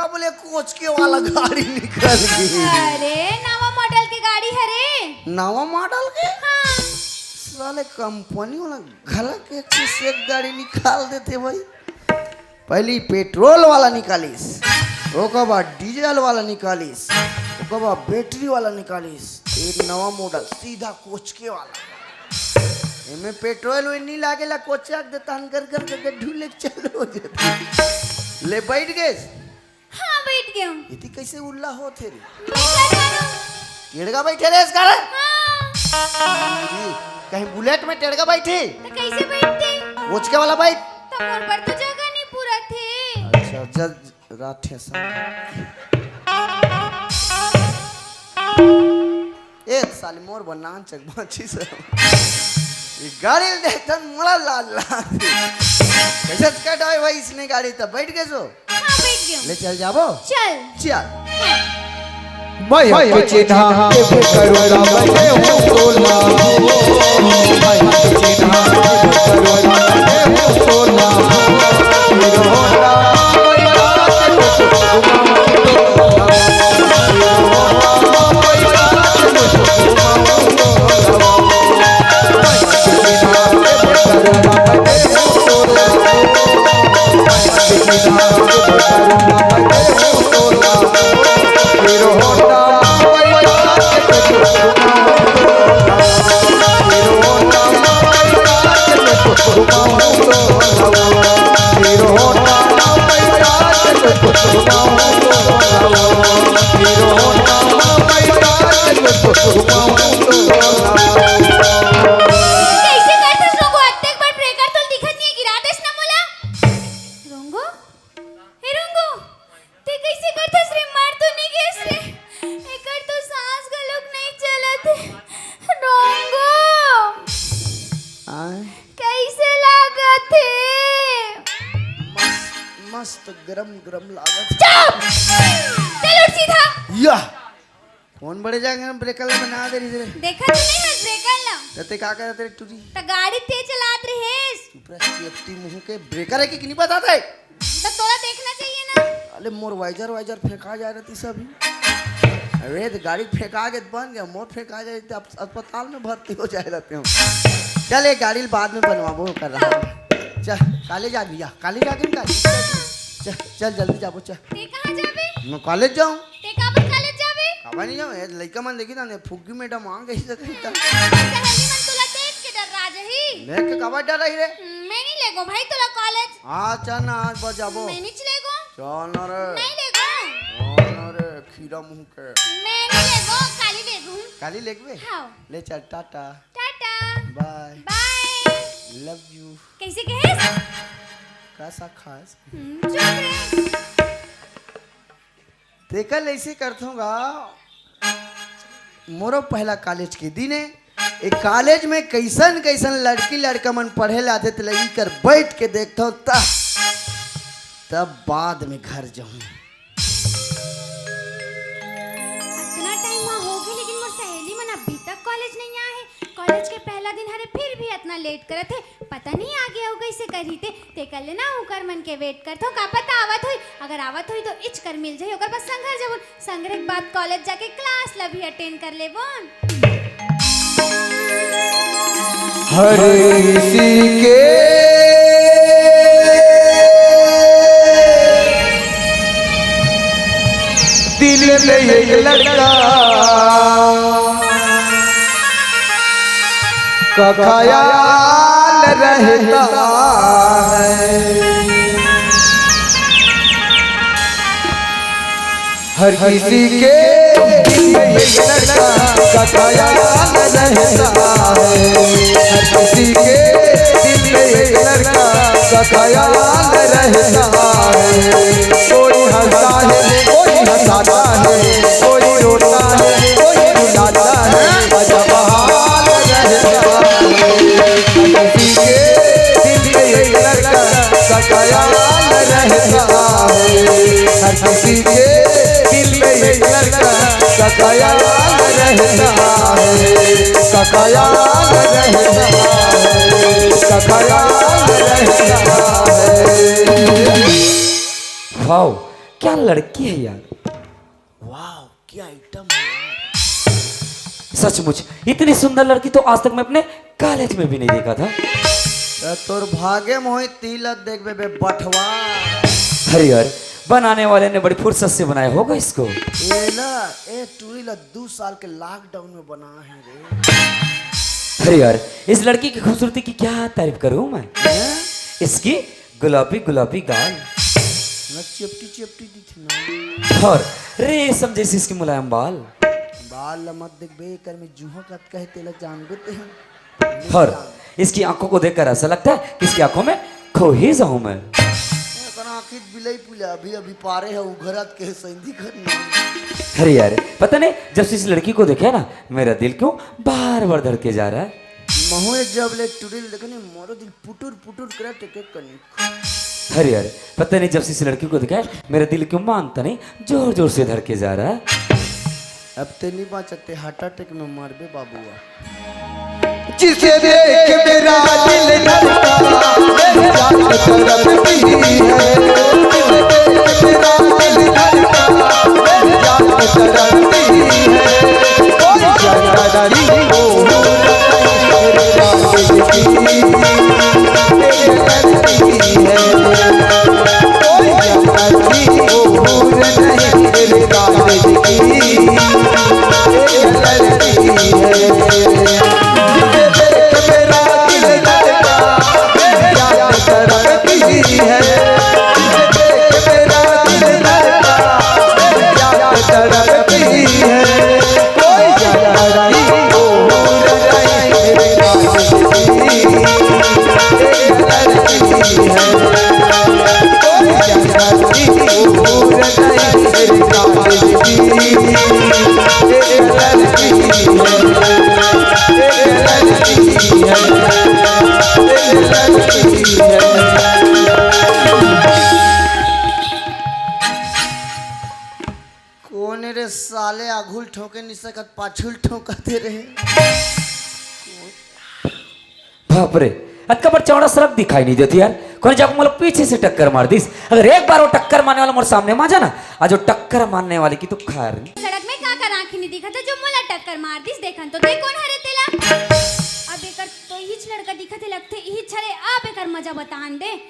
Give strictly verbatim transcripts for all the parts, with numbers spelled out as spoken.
बोले कोचके वाला गाड़ी निकल गे। अरे, नवा मॉडल के गाड़ी हरे। नवा मॉडल के? हाँ। साले कंपनी वाला घलक एक से एक गाड़ी निकाल देथे भाई। पहली पेट्रोल वाला निकालिस, ओकर बाद डीजल वाला निकालिस, ओकर बाद बैटरी वाला निकालिस, ये नवा मॉडल सीधा कोचके वाला। एमे पेट्रोल वे नी लागेला, कोचक दे तहन कर कर कर कर ढूले के चालू हो जाथे। ले बैठ गेस। हाँ, बैठ गेंव। इति कैसे उल्ला होत हे रे? मैं का जानंव। टेड़गा बैठे रे इस घर? हाँ। अरे, कहीं बुलेट में टेड़गा बैठे? त कैसे बैठते? कोचके वाला बैठ। त मोर बर तो जगह नहीं पूरा थे। अच्छा, जज राठे सा। ए साली मोर बर नान चक बाँचिस। ये गाड़ी ल देखथन मोला लाज लागथे। कैसे कटाए भाई इसने गाड़ी त बैठ गेसो। हाँ, बैठ गेंव। ले चल जाबो। चल। चल। हाँ। मैं के चिन्हा के करोड़ा बने हूँ तोला। मैं के चिन्हा के करोड़ा बने हूँ तोला। कैसे करथस रोंगो? अतेक बड़ breaker तोल दिखत नहीं है, गिरा देस ना मोला। रोंगो? हे रोंगो, ते कैसे करथस रे? मर तो नहीं गेस रे? एकर तो सांस घलोक नहीं चलत हे। रोंगो, आय। कैसे लागत हे? मस्त, मस्त गरम गरम लागत। चुप! चल उठ सीधा। या। कौन बड़े जाके हम ब्रेकर ला बना दे रही रे? देखा तो नहीं है ब्रेकर ला? त ते का करत रे टूरी? त गाड़ी तेज चलात रहे। चुप रह, सेफ्टी मुंह के ब्रेकर है कि नहीं बताते? त तोला देखना चाहिए ना। अरे मोर वाइजर वाइजर फेंका जाए रहती सभी। अरे तो गाड़ी फेंका के बन गया, मोर फेंका जाए तो अप-, अस्पताल में भर्ती हो जाए रहते हम। चल ये गाड़ी बाद में बनवाबो कर रहा हूँ। चल कॉलेज आ गया, कॉलेज आ गई कॉलेज। चल चल जल्दी जाबो चल। ते कहाँ जाबे? मैं कॉलेज जाऊँ। ते काबर कॉलेज जाबे? काबर नहीं जाऊँ, ये लइका मन देखी ना, ने फुग्गी मैडम आ गई से कहीं तक। सहेली मन तोला देख के डर्रा जाही। देख के काबर डर्राही रे? मैं नहीं लेगो भाई तोला कॉलेज। हाँ चल ना आज बस जाबो। मैं नहीं लेगो। चल ना रे। नहीं लेगो। चल ना रे खीरा मुंह के। मैं नहीं लेगो, काली लेगो। काली लेगबे? हाँ। ले चल टाटा। टाटा। बाय। बाय। Love you. कैसे कहे? का सा खास? हम्म, चुप रे। तेकर ले ऐसे करथों गा, मोरो पहला कॉलेज के दिन है। ए कॉलेज में कैसन कैसन लड़की लड़का मन पढ़े ला आथे, त लगी कर बैठ के देखथों, तब तब बाद में घर जाऊं। इतना टाइम हो गए, लेकिन मोर सहेली मन अभी तक कॉलेज नहीं आए हैं। कॉलेज के पहला दिन हरे, फिर भी इतना लेट करत है। पता नहीं आगे अउ कैसे करही ते, तेकर ले ना ओकर मन के वेट करथों, का पता आवत होई। अगर आवत होई तो इच कर मिल जाही, ओकर पास संघर जबुन, संघरे के बाद कॉलेज जाके क्लास ला भी अटेंड कर लेबुन। हर किसी के दिल में एक लड़का का ख्याल रहता है। हर किसी के दिल में एक लड़का का ख्याल रहता है। हर किसी के दिल में एक लड़का का ख्याल रहता है। कोई हंसता है, कोई हंसाता है, कोई रोता है, कोई रुलाता है, अजब हाल रहता है। किसी के दिल में एक लड़का का ख्याल रहता है। हर किसी के दिल में एक लड़का का ख्याल रहता है, का ख्याल रहता है, का ख्याल रहता है। वाओ, क्या लड़की है यार। वाह, क्या आइटम है यार। सचमुच इतनी सुंदर लड़की तो आज तक मैं अपने कॉलेज में भी नहीं देखा था। त तोर भागे में होई, तीला देखबे बे बठवा। अरे यार, बनाने वाले ने बड़ी फुर्सत से बनाया होगा इसको। ए ला, ए टूरी ला दू साल के लॉकडाउन में बना है रे। अरे यार, इस लड़की की खूबसूरती की क्या तारीफ करूं मैं। हैं? इसकी गुलाबी गुलाबी गाल। ना चेपटी चेपटी दिखना। और रेशम जैसी इसकी मुलायम बाल। बाल ला मत देखबे, एकर में जुहा कतका हे तेला जानबे ते। और इसकी आंखों को देखकर ऐसा लगता है कि इसकी आंखों में खो ही जाऊं मैं। एकर आंखी बिलई पुला अभी अभी पारे है, उघरत के सैंदी घर में। अरे यार, पता नहीं जब से इस लड़की को देखा है ना, मेरा दिल क्यों बार बार धड़के जा रहा है। महू जब ले टूरी ल देखनी, मोरो दिल पुटुर पुटुर करत एक एक कनी। अरे यार, पता नहीं जब से इस लड़की को देखा है, मेरा दिल क्यों मानता नहीं, जोर जोर से धड़के जा रहा है। अब ते नहीं बांचते, हार्ट अटैक में मरबे बाबुआ। जिसे देख मेरा दिल धड़का, मेरी जान तड़पती है। जिसे देख मेरा दिल धड़का, मेरी जान तड़पती है। कोई जगह नहीं हो, मेरे राम की, मेरे राम की है। कोई जगह नहीं हो, मेरे राम की। कौन रे साले, आघुल ठोके नहीं सकत, पाछुल ठोकत रहे। बाप रे, अतका बड़ चौड़ा सड़क दिखाई नहीं देती यार। कोई जाके मोला पीछे से टक्कर मार दिस। अगर एक बार वो टक्कर मारने वाला मोर सामने में आ जाना, आज वो टक्कर मारने वाले की तो खैर नहीं। सड़क में का कर आंखी नहीं दिखत हे जो मोला टक्कर मार दिस? देखन तो ते कोन हरे तेला। अब एकर तो इहिच लड़का दिखत हे लगथे, इहिच हरे। अब एकर मजा बतान दे।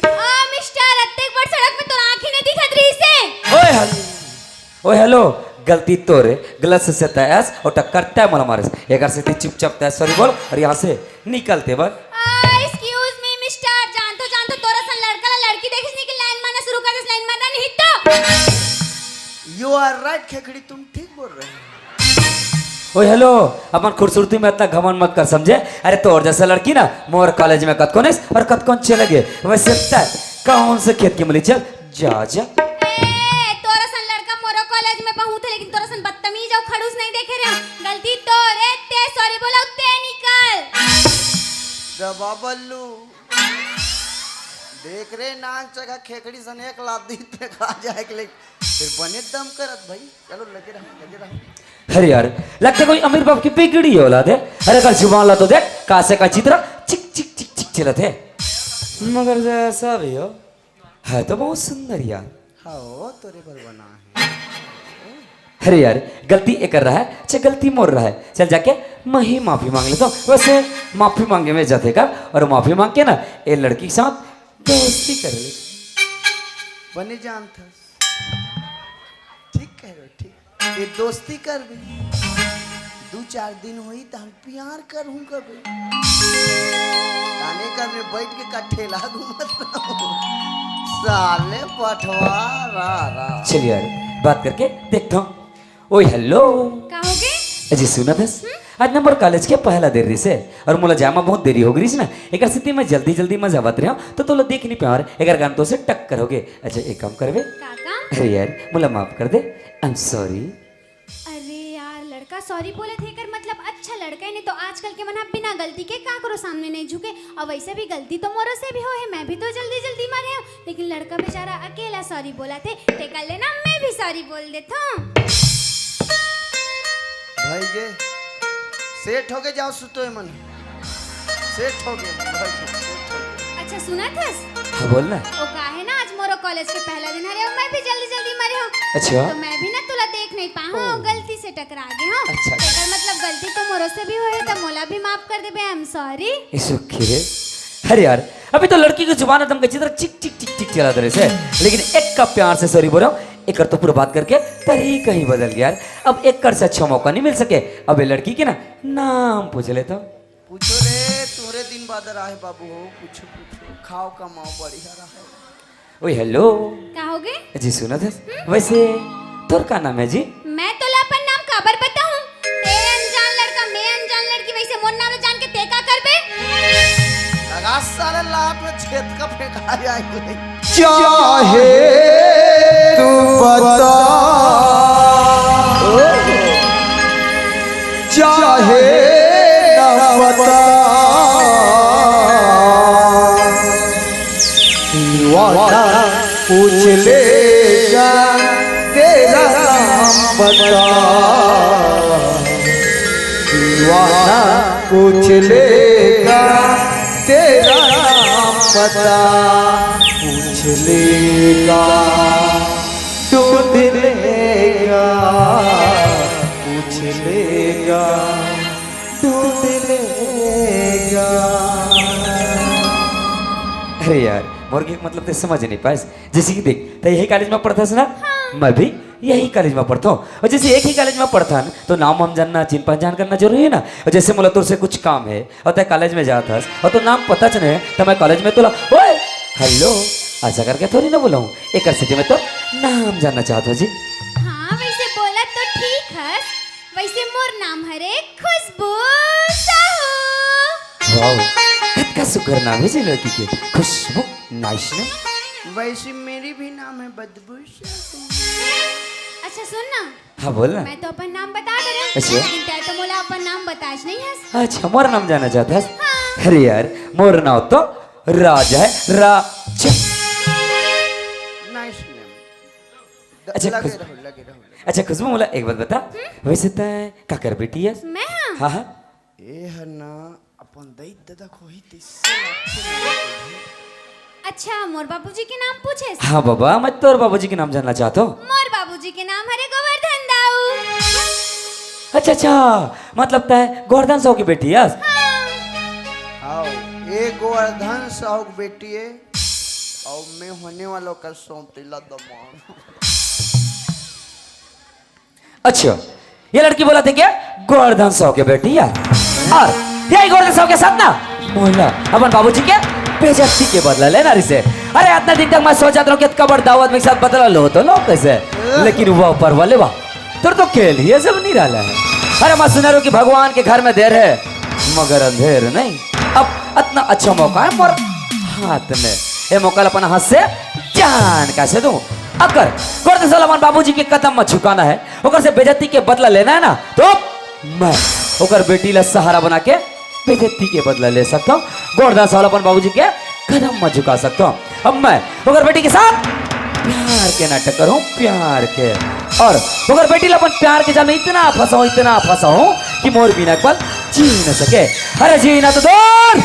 आ मिस्टर, अतेक बड़ सड़क में तोर आंखी नहीं दिखत रहिस हे। ओए हल- ओए हेलो, गलती तोरे, गलत से तय अस, अउ टक्कर तय मोला मारेस। एकर सेती चुपचाप तय सॉरी बोल अउ यहाँ से निकल ते बर। आ, excuse me mister, जानथों जानथों तोर असन लड़का ला लड़की देखिस नहीं कि लाइन मारना शुरू कर देस, लाइन मारना नहीं तो। You are right खेकड़ी, तुम ठीक बोल रहे हो। ओए हेलो, अपन खूबसूरती में अतना घमंड मत कर समझे। अरे तोर जैसा लड़की ना मोर कॉलेज में कतकोन अस अउ कतकोन चले गे। वैसे तय कौन से खेत की मली, चल जा, जा। ए, तोर असन लड़का मोरो कॉलेज में बहुत हे, लेकिन तोर असन बदतमीज अउ खड़ूस नहीं देखे रहे। गलती तोरे, ते सॉरी बोला, ते निकल। दबा बल्लू। देख रे, नान चघा खेकड़ी सन एक लात दी पे खा जाए के ले। फिर बने दम करत भाई। चलो, लगे रहो, लगे रहो। अरे यार, लगथे कोई अमीर बाप की बिगड़ी औलाद हे। अरे, एकर जुबान ला तो देख, का से का चितरा चिक, चिक, चिक, चिक चलत हे। मगर जैसा भी हो, है तो बहुत सुंदर यार। हाँ, तोरे बर बना हे। अरे यार, गलती एकर रहा हे, चाहे गलती मोर रहा हे, चल जाके मैं ही माफी मांग लेथों। वैसे माफी मांगे में जाथे का, अउ माफी मांग के ना, ए लड़की के साथ दोस्ती कर ले। बने जानथस। ठीक कहे रहे हो, ठीक। ये दोस्ती करबे, दू चार दिन होही त हम प्यार करहूं कबे। काने कर में बैठ के कठेला घूमत रहूं। साले बठवा रा रा। चल यार, बात करके देखथों। ओए हेलो। का होगे? अजी सुनथस? हम्म? आज ना मोर कॉलेज के पहला दिन रहिस हे अउ मोला जाए म बहुत देरी होगे रहिस ना, एकर सेती मैं जल्दी जल्दी म जावत रहेंव त तोला देख नहीं पाएंव, एकर कारण तोर से टक्कर होगे। अच्छा, एक काम करबे? का काम? अरे यार, मोला माफ कर दे, I am sorry। अरे यार, लड़का सॉरी बोलत हे, एकर मतलब अच्छा लड़का हे, नहीं तो आजकल के मन ह बिना गलती के काकरो सामने नहीं झुके। अउ वैसे भी गलती तो मोरो से भी होहे, मैं भी तो जल्दी जल्दी म रहेंव, लेकिन लड़का बेचारा अकेला सॉरी बोलत हे, तेकर ले ना मैं भी सॉरी बोल देथों। भाई गे, सेठ होगे, जाओ सुतो ए मन। सेठ होगे, भाई, सेठ होगे। अच्छा, सुनथस? हाँ, बोल ना। ओ का हे ना, आज मोरो कॉलेज के पहला दिन हरे, अउ मैं भी जल्दी जल्दी अच्छा। तो मैं भी ना तोला देख नहीं पाए हूँ, गलती से टकरा गए हूँ। अच्छा, अच्छा। एकर मतलब गलती तो मोरो से भी होए, तो मोला भी माफ कर देबे, I am sorry। ए सुखी रे। अरे यार, अभी तो लड़की की जुबान एकदम गच्ची तरह चिक चिक चिक चिक चला रहे से, लेकिन एक का प्यार से सॉरी बोल रहा हूँ, एक कर तो पूरा बात करके तरीका ही बदल गया यार। अब एक कर से अच्छा मौका नहीं मिल सके। अब ये लड़की के ना नाम पूछ लेता हूँ। पूछो रे, तोरे दिन बादर आहे बाबू हो, पूछो, पूछो, खाओ कमाओ बढ़िया रहो। ओए, हेलो। का होगे? जी, सुनत हस? वैसे तोर का नाम है जी? मैं तोला अपन नाम काबर बताऊं? ते अनजान लड़का, मैं अनजान लड़की, वैसे मोर नाम ल जान के ते का करबे? लगा सारे लात में छेद का फेंका जाए। चाहे तू बता, चाहे ना बता, दीवाना पूछ लेगा तेरा नाम बता। दीवाना पूछ लेगा तेरा नाम बता। पूछ लेगा, ढूंढ लेगा, पूछ लेगा, ढूंढ लेगा। अरे यार, मोर के मतलब ते समझ नहीं पाइस। जैसे कि देख, ते यही कॉलेज में पढ़थस ना? हाँ। मैं भी यही कॉलेज में पढ़ता हूँ। और जैसे एक ही कॉलेज में पढ़थन, तो नाम हम जानना, चिन पहचान करना जरूरी है ना। और जैसे मोला तोर से कुछ काम है, और ते कॉलेज में जात हस, और तो नाम पता च नहीं है, तो मैं कॉलेज में तोला, ओए, हेलो, ऐसा करके थोड़ी ना बुलाऊं। एक सिटी में तो नाम जानना चाहता हूँ जी। हाँ, वैसे बोला तो ठीक हस, वैसे मोर नाम हरे खुशबू साहू। वाओ, कतका सुघर नाम है जी लड़की के, खुशबू, नाइस नेम। वैसे मेरी भी नाम है बदबू साहू। अच्छा सुन ना। हाँ, बोल ना। मैं तो अपन नाम बता दे रहे हूँ, अच्छा। लेकिन तै तो मोला अपन नाम बताच नहीं हस। अच्छा, मोर नाम जानना चाहत हस? हाँ। अरे यार, मोर नाम तो राज है, राज। नाइस नेम। अच्छा, लगे खुशबू। रहो, लगे रहो, लगे। अच्छा, खुशबू, मोला एक बात बता, हम्म? वैसे तै काकर बेटी हस? मैं? हाँ, हाँ। ए हर ना अपन दई ददा खोही तइसे लागथे मोला। अच्छा, मोर बाबूजी के नाम पूछेस? हाँ बाबा, मैं तोर बाबूजी के नाम जानना चाहत हूँ। मोर बाबूजी के नाम हरे गोवर्धन दाऊ। अच्छा, अच्छा, मतलब तै गोवर्धन साहू की बेटी हस? हाँ। आओ, ए गोवर्धन साहू की बेटी है, और मैं होने वाला का सौतेला दमाद। अच्छा, ये लड़की बोलथे के गोवर्धन साहू के बेटी है, और यही गोवर्धन साहू के साथ ना मोला अपन बाबूजी के बेइज्जती के बदला लेना रिहिसे। अरे, अतना दिन तक मैं सोचत रहों कि अतका बड़ दाऊ आदमी के साथ बदला लो तो लो कइसे, लेकिन वो ऊपर वाले वाह, तोर तो खेल ही सब निराला है। अरे, मैं सुने रहों कि भगवान के घर में देर है मगर अंधेर नहीं। अब अतना अच्छा मौका है मोर हाथ में, ये मौका ला अपन हाथ से जान कैसे दूं? अगर गोवर्धन साहू ला अपन बाबूजी के कदम में झुकाना है, ओकर से बेइज्जती के बदला लेना है ना, तो मैं ओकर बेटी ला सहारा बना के बेइज्जती के बदला ले सकता हूँ। गोवर्धन साहू ला अपन बाबूजी के कदम में झुका सकता हूँ। अब मैं ओकर बेटी के साथ प्यार के नाटक करूँ, प्यार के, और ओकर बेटी ला अपन प्यार के जाल में इतना फंसाऊँ, इतना फंसाऊँ कि मोर बिना एक पल जी न सके। अरे जीना तो दूर,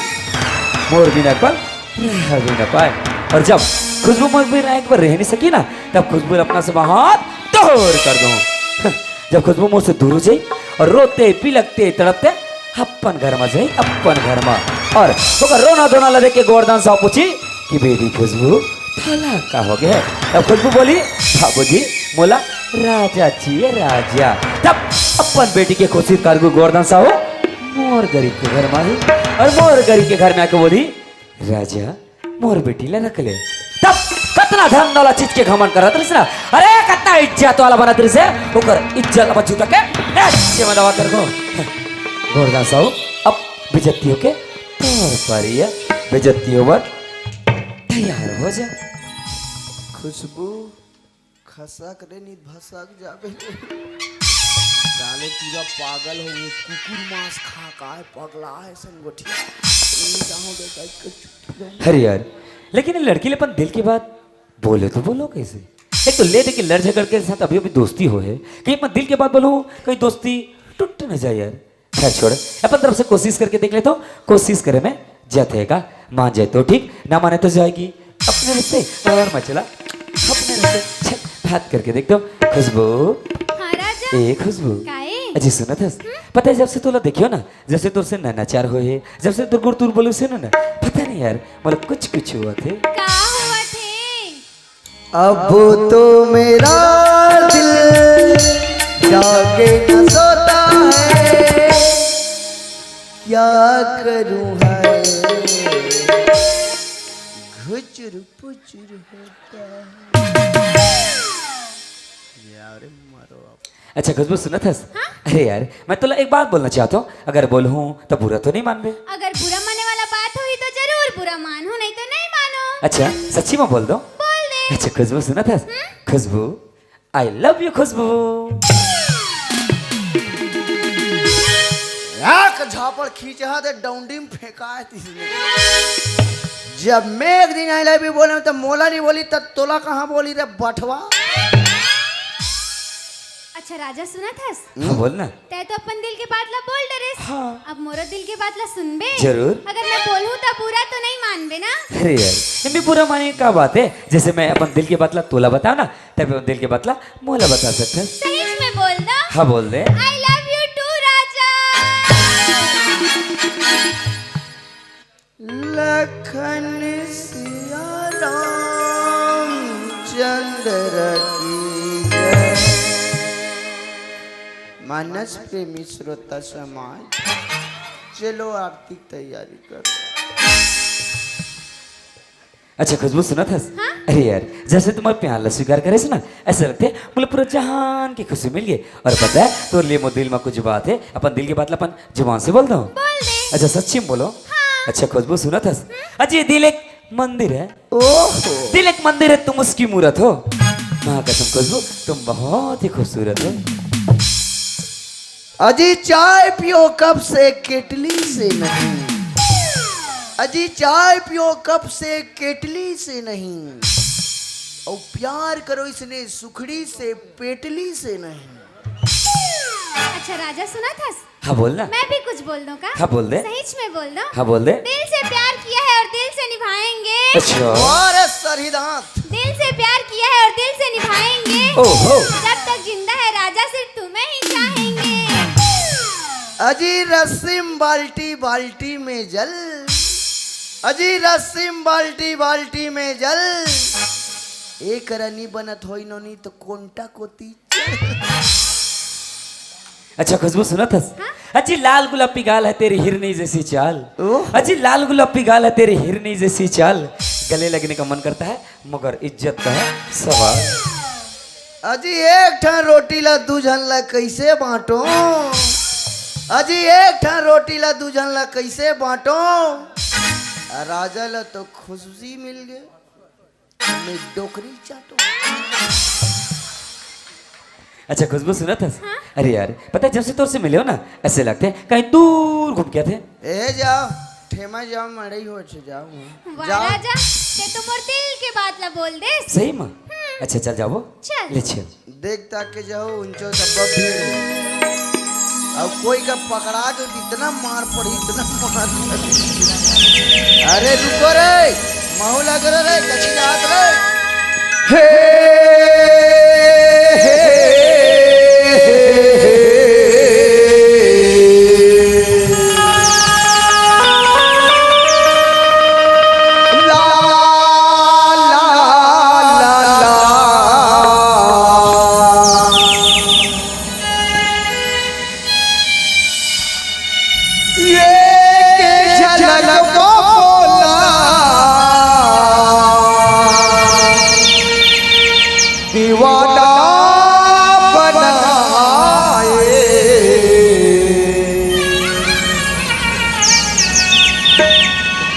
मोर बिना एक पल रह भी न पाए। और जब खुशबू मोर बिना एक बार रह नहीं सकी ना, तब खुशबू ला अपना से मैं हाथ दूर कर दूँ। जब खुशबू मोर से दूर हो जाई और रोते, बिलखते, तड़पते अपन घर में जाई, अपन घर में। और ओकर रोना धोना ला देख के गोवर्धन साहू पूछी कि बेटी खुशबू, तोला का हो गया? तब खुशबू बोली, बाबूजी, मोला राजा चाहिए, राजा। तब अपन बेटी के खुशी कर गो गोवर्धन साहू मोर गरीब के घर में आई और मोर गरीब के घर में आके बोली, राजा, मोर बेटी ला रख ले। तब कतना धन दौलत चीज के घमंड करत रहिस ना, अरे कतना इज्जत वाला बनत रहिस हे, ओकर इज्जत ला झुठा के ऐसे में दबा कर को। गोवर्धन साहू अब बेइज्जती होके तोर परी है, बेइज्जती होबर तैयार हो जा। खुशबू, खसक रे, नित भसक जाबे। साले पूरा पागल हो गए, कुकुर मांस खा का है, पगला है संगोठिया। नहीं जाओ बे, बैठ कर चुप रहो। अरे यार, लेकिन ये लड़की ले अपन दिल की बात बोले तो बोलो कैसे? एक तो ले दे के लड़ झगड़ के साथ अभी अभी दोस्ती हो है, कहीं अपन दिल की बात बोलो, कहीं दोस्ती टूट न जाए यार। खैर छोड़, अपन तरफ से कोशिश करके देख लेता हूँ। कोशिश करे में जथे का, मान जाए तो ठीक, ना माने तो जाएगी अपने रिश्ते। और मचला अपने रिश्ते, छे, बात करके देखता हूँ। खुशबू। हाँ राजा। ए खुशबू। काए? अजी सुनत हस? हम्म? पता है, जब से तोला देखियो ना, जब से तोर से नैनाचार होए हे, जब से तोर गुड़ तोर बोलू से ना, पता नहीं यार, मतलब कुछ कुछ हुआ थे। का हुआ थे? अब तो मेरा दिल जाके न सोता है, क्या करूं है, घुचुर पुचुर होता है। यार, मरो अब। अच्छा खुशबू, सुनत हस? हाँ? अरे यार, मैं तोला एक बात बोलना चाहता हूँ, अगर बोलूँ तो बुरा तो नहीं मानबे? अगर बुरा माने वाला बात होही तो जरूर बुरा मानहूँ, नहीं तो नहीं मानो। अच्छा, सच्ची में बोल दो। बोल दे। अच्छा खुशबू, सुनत हस? हम्म? खुशबू, I love you खुशबू। एक झापड़ खींचा दे, डौंडी में फेंकाए तीसने। जब मैं एक दिन I love you बोले तो मोला नहीं बोली, तब तोला कहाँ बोली रे बठवा? अच्छा राजा, सुनत हस? हाँ, बोल ना। तै तो अपन दिल के बात ला बोल डरेस। हाँ। अब मोरो दिल के बात ला सुनबे? जरूर। अगर मैं बोलूँ तो बुरा तो नहीं मानबे ना? अरे यार, इनमें बुरा माने का बात है? जैसे मैं अपन दिल के बात ला तोला बताओ ना, तब अपन दिल के बात ला मोला बता सकत हस। सही में बोल दो। हाँ, बोल दे। I love you too राजा। लखन सिया राम चंद्र की जय। मानस प्रेमी श्रोता समाज, चलो आरती की तैयारी करो। अच्छा खुशबू, सुनत हस? हाँ? अरे यार, जैसे तुम्हारे प्यार ला स्वीकार करे से ना, ऐसा लगते है बोले पूरा जहान की खुशी मिल गई। और पता है, तोर लिए मोर दिल में कुछ बात है, अपन दिल की बात ला अपन जुबान से बोल दो। बोल दे। अच्छा सच्ची में बोलो। हाँ। अच्छा खुशबू, सुनत हस? हम्म? अजी, दिल एक मंदिर है। ओहो। दिल एक मंदिर है, तुम उसकी मूरत हो। माँ कसम खुशबू, तुम बहुत ही खूबसूरत हो। अजी चाय पियो कप से, केटली से नहीं। अजी चाय पियो कप से, केटली से नहीं। और प्यार करो इसने सुखड़ी से, पेटली से नहीं। अच्छा राजा, सुनत हस? हाँ, बोल ना। मैं भी कुछ बोल दूं का? हाँ, बोल दे। सहीच में बोल दूं? हाँ, बोल दे। दिल से प्यार किया है और दिल से निभाएंगे। अच्छा। अरे सरही दांत। दिल से प्यार किया है और दिल से निभाएंगे। ओहो। जब तक जिंदा है राजा, सिर्फ तुम्हें ही चाहेंगे। अजी रस्सी में बाल्टी, बाल्टी में जल। अजी रस्सी में बाल्टी, बाल्टी में जल। एक रनी बनत होई नोनी तो कोंटा कोती। अच्छा खुशबू, सुनत हस? हाँ? अजी लाल गुलाबी गाल है तेरी हिरनी जैसी चाल। ओह। अजी लाल गुलाबी गाल है तेरी हिरनी जैसी चाल। गले लगने का मन करता है मगर इज्जत का है सवाल। अजी एक ठन रोटी ला दू झन ला कैसे बांटो? अजी एक ठन रोटी ला दू झन ला कैसे बांटो? आ राजा ला तो खुशी मिल गए। मैं डोकरी चाटो। अच्छा खुशबू, सुनत हस? हाँ? अरे यार, पता है जब से तोर से मिले हो ना, ऐसे लगते हैं कहीं दूर घूम के आते हैं। ए जाओ, ठेमा जाओ, मड़ई हो छे जाओ। वाह जाओ। राजा, ते तो मोर दिल के बात ला बोल दे। सही में? हम्म। अच्छा चल जाओ। चल। ले चल। देख ताक के जाओ, उनचो सब भीड़ है। अब कोई का पकड़ा दो, इतना मार पड़ी, इतना मार पड़ी। अरे रुको रे, माहौल अगर रे, कची जात रे। हे, हे, हे, हे, हे। ला, ला, ला, ला। ये के झलक को बोला, दीवाना बनाए।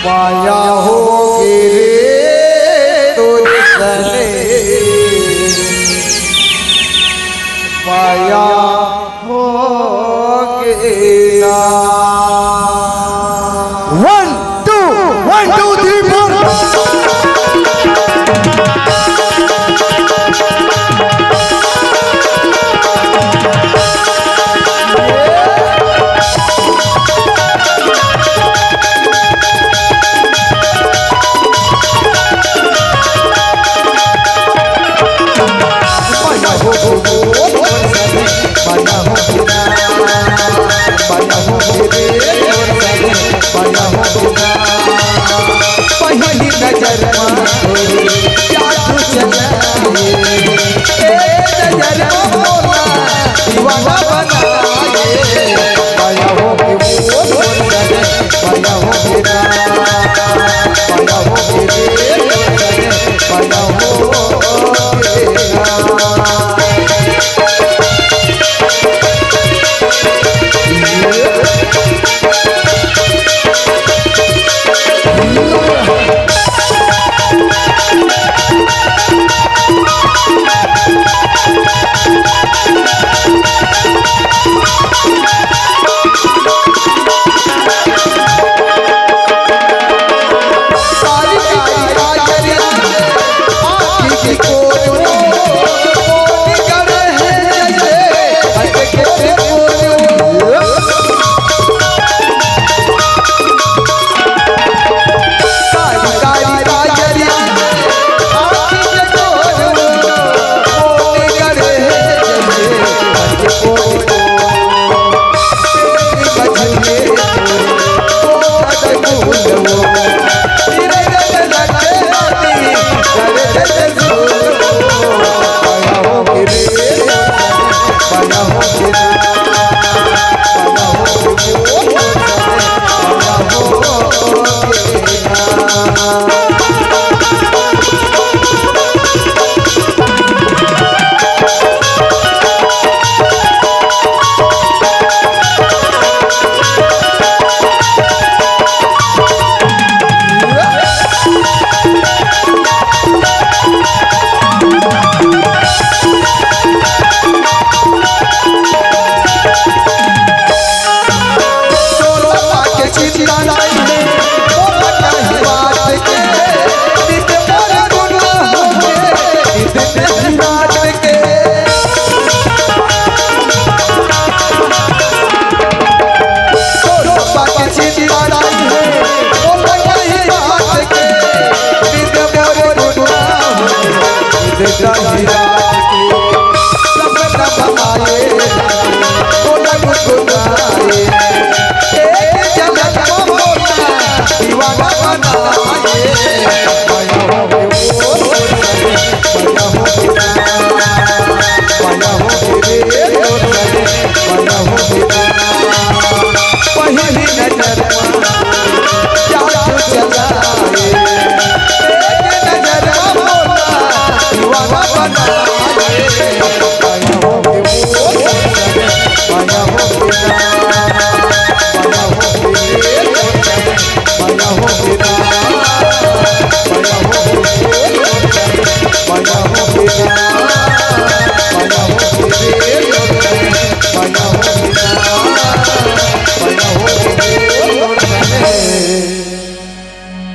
माया हो गिरे तुझसने, माया हो गिरा। One, two, one, two, three, four।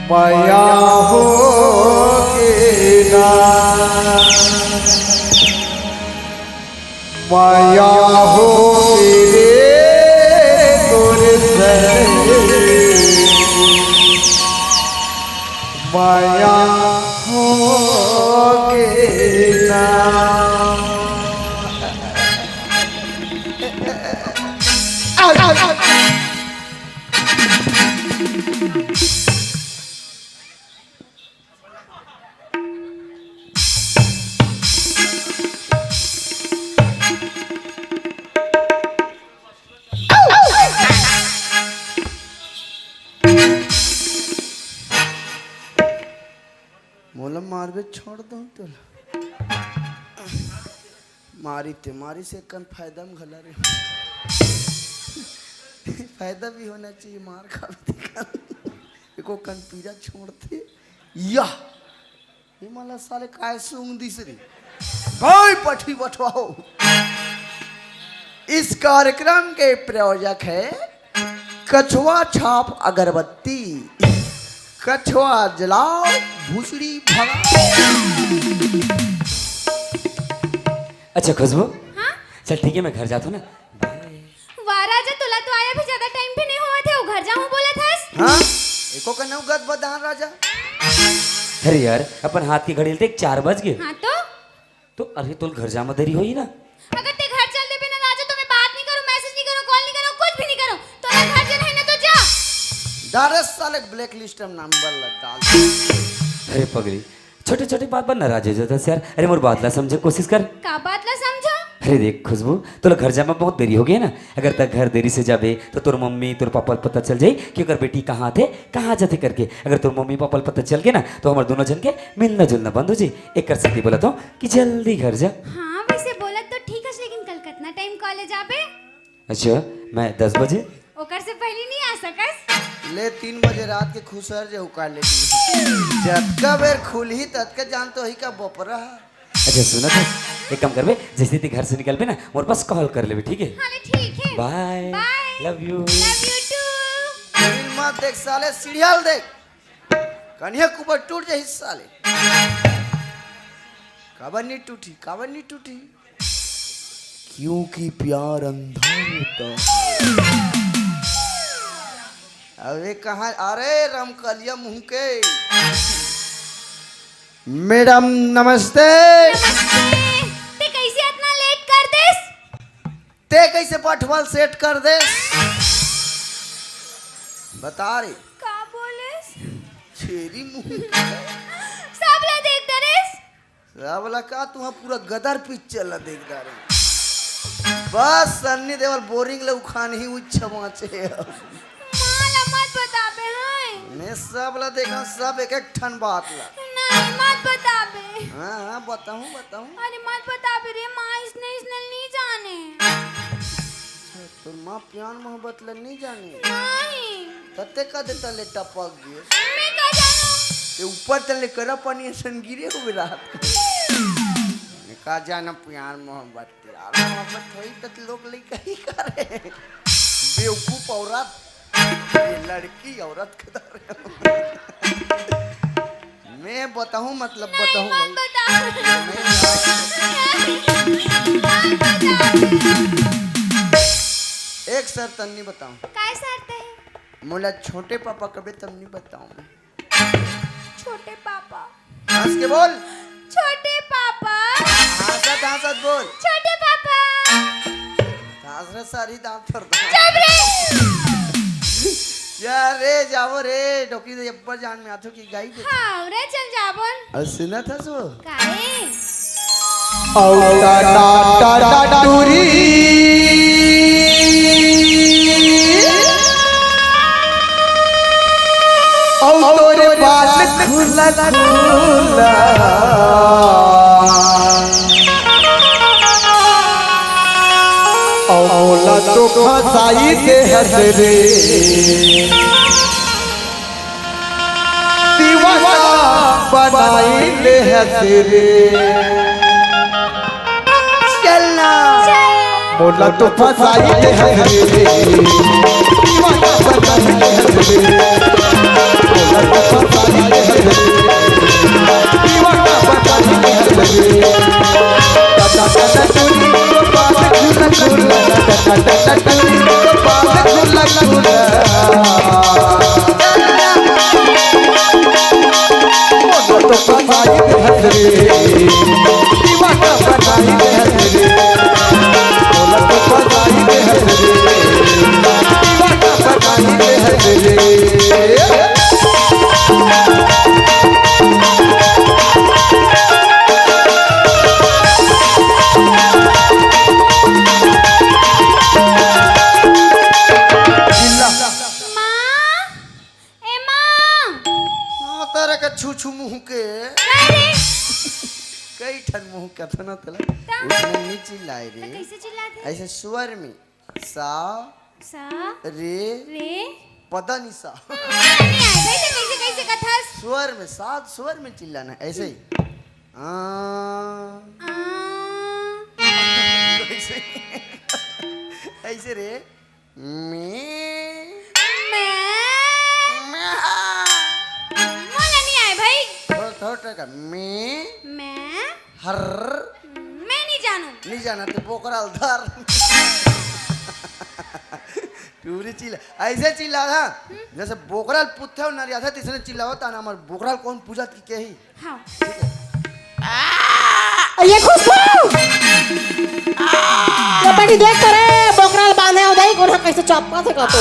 माया हो के ना, माया हो के रे तोर से, माया हो के ना। मोला मारबे, छोड़ दो तोला। मारी ते मारी से कन फायदा में घला रे। फायदा भी होना चाहिए, मार खाबे ते कन। एको कन पीरा छोड़ते। या। ये मला साले काय सूंघ दिस रे। भाई पठरी बटवाओ। इस कार्यक्रम के प्रायोजक है कछुआ छाप अगरबत्ती। कछुआ जलाओ, भूसड़ी भगाओ। अच्छा खुशबू, हाँ? चल ठीक है, मैं घर जाता हूँ ना। वाह राजा, तोला तो आया भी ज्यादा टाइम भी नहीं हुआ थे, वो घर जाऊँ बोला था। हाँ? एको कन्नौ गद बदान राजा। अरे यार, अपन हाथ की घड़ी ले देख, चार बज गए। हाँ तो? तो अरे, तोल घर जामा देरी होई ना। अगर ते घर चल देबे ना राजा, तो मैं बात नहीं करूँ, मैसेज नहीं करूँ, कॉल नहीं करूँ, कुछ भी नहीं करूँ। तोला घर जाना है ना तो जा। डारे साले ब्लैक लिस्ट में नंबर लग डाल। अरे पगली, छोटे छोटे बात पर नाराज हो जाता है यार। अरे मोर बात ला समझे कोशिश कर। का बात ला समझो? अरे देख खुशबू, तोला घर जाए में बहुत देरी हो गया ना। अगर तक घर देरी से जाबे तो तोर मम्मी तोर पापा ल पता चल जाई कि ओकर बेटी कहाँ थे, कहाँ जाथे करके। अगर तोर मम्मी पापा ल पता चल गया ना तो हमर दोनों जन के मिलना जुलना बंद हो जाई। एकर सेती बोलत हूँ कि जल्दी घर जा। हाँ, वैसे बोलत तो ठीक हस, लेकिन कल कितना टाइम कॉलेज आबे? अच्छा, मैं दस बजे। ओकर से पहले नहीं आ सकस? ले, तीन बजे रात के खुसर जे उका ले। जतका बेर खुलही ततका जान तो ही का बपरा। अच्छा सुना था, एक काम करबे, जैसे ती घर से निकलबे ना, मोर पास कॉल कर लेबे, ठीक है? हाँ ले, ठीक है। Bye. Bye. Love you. Love you too. फिर मत देख साले, सीढ़ियाल देख, कन्हैया कुबर टूट जाही साले। काबर नहीं टूटी, काबर नहीं टूटी? क्योंकि प्यार अंधा होता है। अबे कहाँ, अरे रमकलिया मुंह के। मैडम नमस्ते। नमस्ते। ते कैसे इतना लेट कर देस? ते कैसे पठवाल सेट कर देस? बता रे। का बोलेस? छेरी मुंह। सब ला देख डरेस। सावला का तुहा पूरा गदर पिक्चर ला देख डारे। बस सन्नी देवल बोरिंग ले उखान ही उच्च बाँचे। माँ ला मत बताबे, हाँ। मैं सब ला देखा, सब एक एक ठन बात ला। नहीं, मत बताबे। हाँ, हाँ, बताऊँ, बताऊँ। अरे मत बताबे रे, माँ इसने, इसने नहीं जाने। अच्छा, तोर माँ प्यार मोहब्बत ला नहीं जाने? नहीं। तते का देता ले टपक गए। मैं का जानू? ये ऊपर तले करा पानी असन गिरे हुए रात को। मैं का जाना प्यार मोहब्बत, प्यार मोहब्बत होई त लोग लइका ही करे। बेवकूफ औरत, ये लड़की औरत के दर। मैं बताऊं, मतलब नहीं, बताऊं मत भाई। बता। नहीं, मत बता। एक शर्त अन्नी बताऊं। काय शर्त है? मोला छोटे पापा कबे तब नहीं बताऊं मैं। छोटे पापा। हंस के बोल। छोटे पापा। हंसत हंसत बोल। छोटे पापा। हंस रे सारी दांत फोड़ दो। चुप रे। या रे, जावो रे, डोकरी दे ऊपर जान में आथो की गाई दे। हाँ, रे चल जाबन। और सुना था सो? काहे? औ टा टा टा टा टूरी। औ तोरे बाल खुला खुला। औ मोला तो फसाई दे हस रे। दीवाना बनाई ले हस रे। चलना। मोला तो फसाई ले हस रे। दीवाना बनाई ले हस रे। मोला तो फसाई ले हस रे। दीवाना बनाई ले हस रे। टटा टटा टूरी तो पाल झूला झूला। टटा टटा टूरी तो पाल झूला झूला। मोला तो फसाई दे हस रे, दीवाना बनाई दे हस रे। मोला तो फसाई दे हस रे, दीवाना बनाई दे हस रे। माँ, ए माँ। हाँ, तारा का छू छू मुंह के। अरे। कई ठन मुंह के था ना तला। ता? उसने नहीं चिल्लाए रे। तो कैसे चिल्लाते? ऐसे स्वर में। सा। सा। रे। रे। पता नहीं सा। हाँ, नहीं आए भाई, तो कैसे, कैसे कथस? स्वर में, सात स्वर में चिल्लाना, ऐसे ही। आ। आ। ऐसे, ऐसे रे। मैं। मैं। मैं। मोला नहीं आए भाई। थोड़ा, थोड़ा ट्राई कर। मैं। मैं। हर। मैं नहीं जानू। नहीं जाना तो बोकराल धर। टूरी चिल्ला, ऐसे चिल्ला ना। हम्म। जैसे बोकराल पुत्थे और नरिया था, तीसरे चिल्लावत आना, हमारे बोकराल कौन पूजा की कही? हाँ। ये खुशबू! ये बड़ी देख तो रे, बोकराल बांधे हो जाई, कोन कैसे चप्पा से कहतो।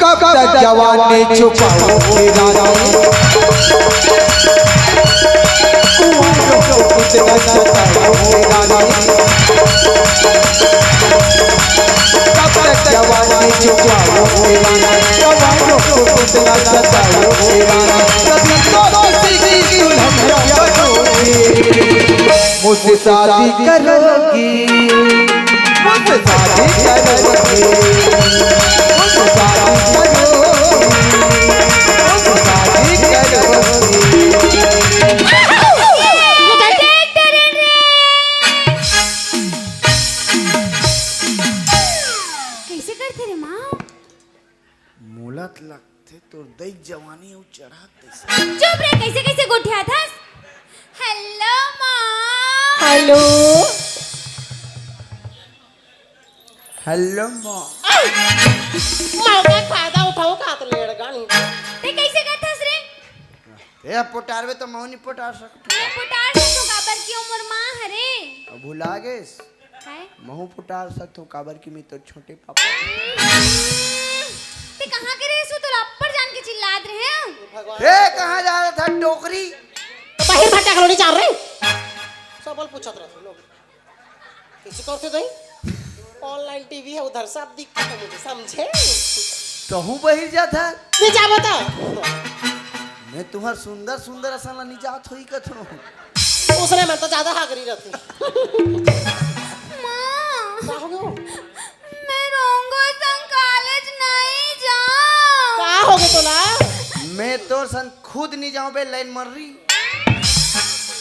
कब तक जवानी छुपाओगे रानी? इतना सताओ मेरा रे, कब तक जवानी चुपाओ मेरा रे, जवानों को इतना सताओ मेरा रे, कभी तो किसी की दुल्हनिया बनोगी, मुझसे शादी करोगी, मुझसे शादी करोगी, मुझसे शादी करोगी, मुझसे शादी करोगी। कैसे करथे रे माँ? मोला त लगथे तोर दई जवानी अउ चढ़त तइसे। चुप रे, कैसे कैसे गोठियाथस? हेलो माँ। हेलो। हेलो माँ। मैं का फायदा उठाऊं का तो लेड़गा नहीं। ते कैसे करथस रे? ए, पोटारबे तो महू नहीं पोटार सकत। मैं पोटार सकथों, काबर कि ओ मोर माँ हरे। अब भुला गेस? काय? महू पोटार सकथों, काबर कि मैं तो छोटे पापा। ते कहाँ के रहेसु? तोला अब्बड़ जान के चिल्लात रहे। भगवान। ए, कहाँ जा रहा था डोकरी? बाहिर भट्टा कॉलोनी जा रहे। सबल पूछत रहते लोग। किसी को से दई? ऑनलाइन टीवी है, उधर सब दिखता है मुझे, समझे? कहूँ बहिर जात है? नहीं जाबो तो। मैं तुम्हार सुंदर सुंदर असन ला नहीं जात होई कथो। उसने मन तो ज्यादा हागरी रहती। माँ। का हो गयो? मैं रोंगो संग कॉलेज नहीं जाऊँ। का हो गयो तोला? मैं तोर संग खुद नहीं जाऊँ बे, लाइन मर रही।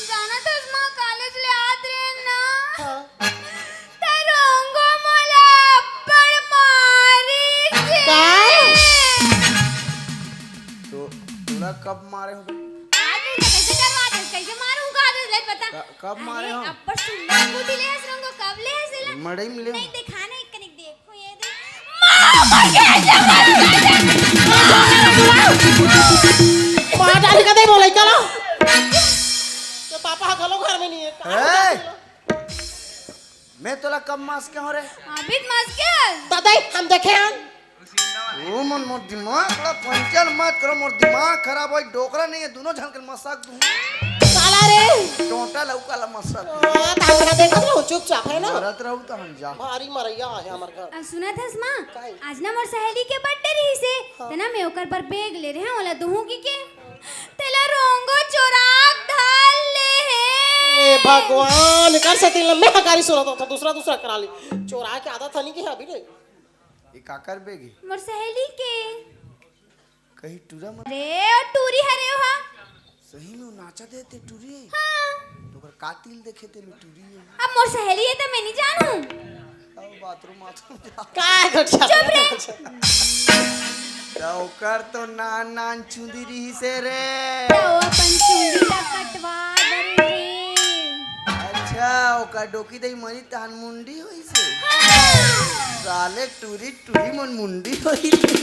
जाना तो माँ कॉलेज ले आत रहे ना। हाँ। त रोंगो मोला अब्बड़ मारिस हे। काय? तो तोला कब मारे हो बे? आज तो कैसे डरवा दे, कैसे मारूं का आज ले बता। क-, कब मारे अरे, हो? अब्बड़ सुंदर अंगूठी ले हस रोंगो, कब ले हस एला? मड़ई में ले। नहीं, दिखा ना, एक कनिक देखो, ये देख। माँ, मर गया, जवान, जवान। मार डाली का दे बोले, चलो। तो पापा घलो घर में नहीं है। ए! मैं तोला कब मास के हो रे? अभी तो मास के? दादा, हम देखे हन। ओ मन मोर दिमाग ला पंचर मत करो, मोर दिमाग खराब होई, डोकरा नहीं है, दोनों झन के मसक दूं। साला रे। टोंटा लौका ला मसक। हाँ, तो हमरा देखत रहो, चुपचाप, है ना? मरत रहू तो हम जा। भारी मरैया है हमर घर। अब सुनत हस माँ, काय? आज ना मोर सहेली के बर्थडे रहिस हे, हाँ। त ना मैं ओकर बर बैग ले रहे हंव, ओला दूहूं कहिके। तेला रोंगो चोराक धर ले हे। ए भगवान, कर से तीन लम्बे हकारी सुनत होता, दूसरा दूसरा करा ली। चोरा के आदत हनी की अभी नहीं। ये काकर बैग हे? मोर सहेली के। कहीं टूरा मत। अरे, ओ टूरी हरे ओहा। सही में नाचा दे ते टूरी। हाँ। तो ओकर का तिल देखे ते में टूरी हे। अब मोर सहेली हे त मैं नहीं जानूं। अब बाथरूम, बाथरूम जा। का है घटिया? चुप रे। त ओकर तो नान नान चुंदी रहिस हे रे। त ओ अपन चुंदी ला कटवा दे रे। अच्छा, ओकर डोकी दई मरी तहन मुंडी होइस हे। हाँ। साले टूरी टूरी मन मुंडी होइस हे।